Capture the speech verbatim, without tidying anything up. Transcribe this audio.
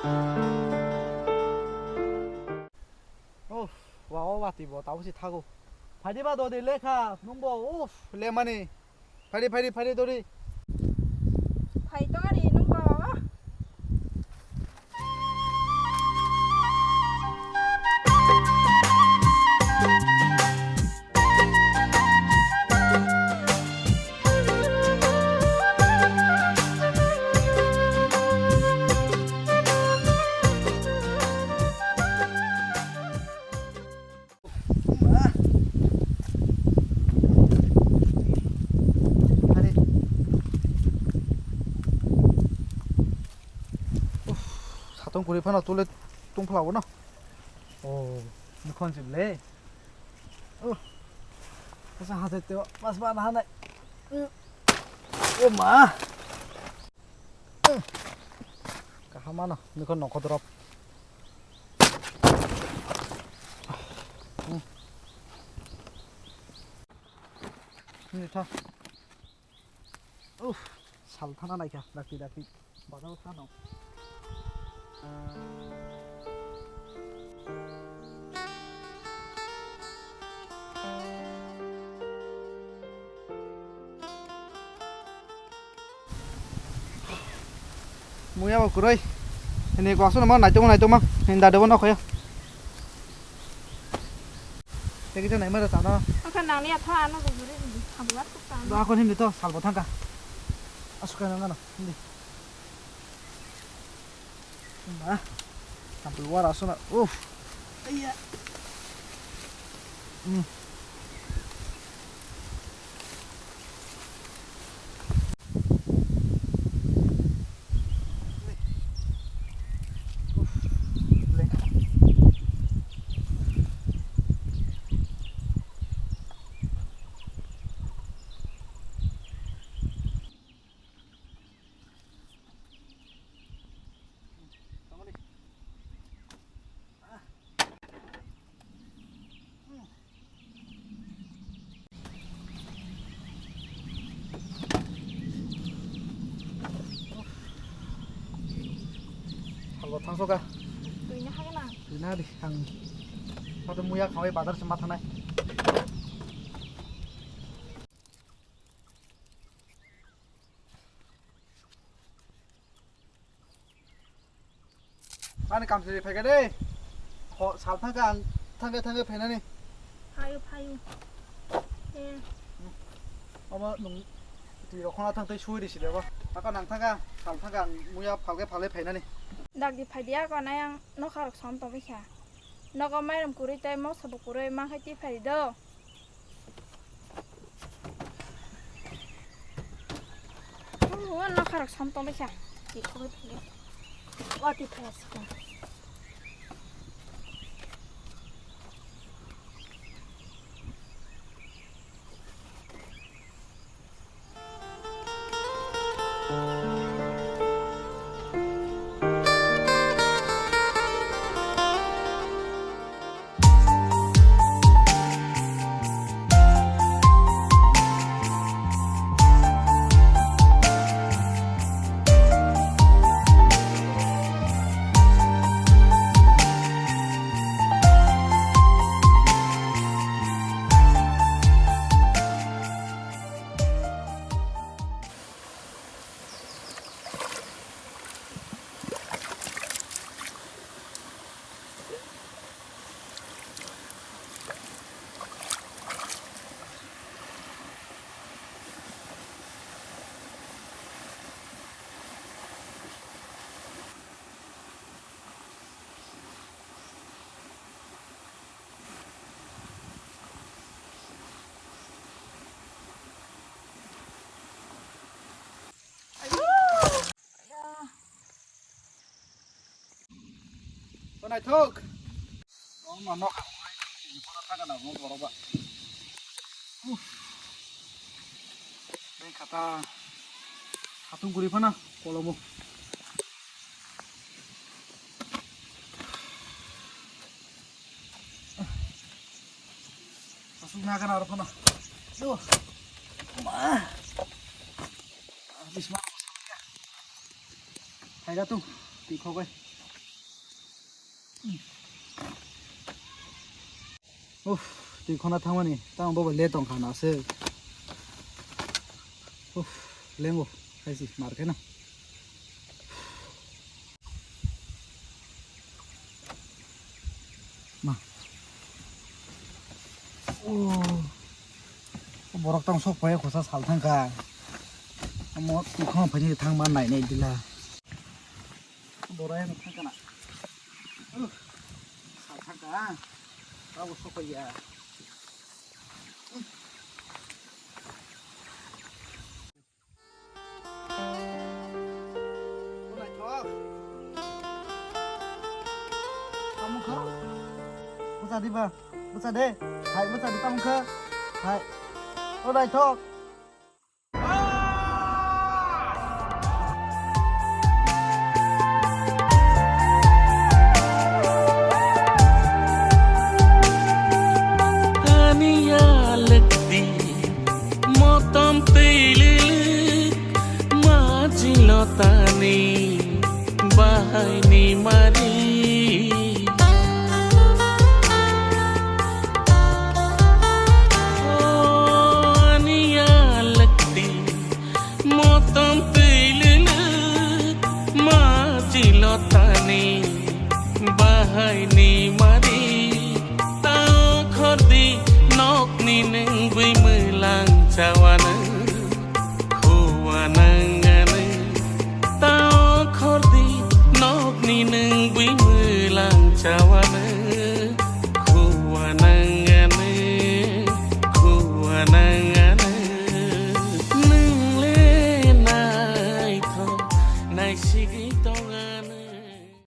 Uff, wa o wati bo tabo si thago. Phaidi ba dodi lekha nungbo, uff, lemani. Phaidi, phaidi, phaidi dodi. Phai to ari nungbo. Uff, satung kwrwi phano tule tungphla bono. Oh, mukhon se ble. Oh. Kasa hate te mas ba na hanai. Oh ma. Kaham ano, nokho nokho drop. Hmm. Ni tha. Uff, sal thana naikha, dakti dakti. Bazar thano. Muya bo kwrwi. Hini ko aswk ma naitokma naitokma. Hini dade bo nokhoya. Tei kisa naima da chana. Aka nangni atha ano bo guri di. Habu at kuk tang. Do akon himni to salbo thangka. Aswk ka nang ano. Himni. Ba. Sampai luar aswk na. Uff. Iya. Hmm. Salbo thangsoka. Tuina hagena. Tuina di ang. Patu muya khawai bazar se ma thanai. Ani kam siri phaikha de. Ho, sal thangkha ang thangkhe thangkhe phainani. Phaio, phaio. Eh. Omo nung twi rok khona thang tei sui risi de ba. Aka nang thangkha, sal thangkha ang muya phalkhe phalkhe phainani. Dak di phai dia ko nai ang nokha rok som tong bikha. Nogo mairum kwrwi tei moso bo kwrwi, ma khe twi phai do. O nokha rok som tong bikha. Twi khogwi phai do. O twi phai asukha. Naithok. Nokha. Tini phano thangkha na borok ba. Uff. Beng khata. Hatung guri phano kolomo. Asuk na kana arphano. Yo. Ma. Bisma. Phaida tu. Tikhokai. Uff, twi khona thangmani, tamo bo le tong kha na se. Uff, lengo, hai si, mar khe na. Ma. Oh. Borok tamo sok phai khosa sal thang kha. Amo twi khona phai ni thang ma nai nai dila. Borai no thang kana. Uh, sal thang ka. Rabo sok ya. Tamo kha. Bwsa di ba. Bwsa de. Hai bwsa di tamo kha. Hai. O dai thok. Ani ya lekti motom twi lili ma jilotani bahai ni mari. O ani ya lekti motom twi lili ma jilotani bahai ni mari. Tao khordi nokni nung bui mwlang chawana khuwa nangani. Tao khordi nokni nung bui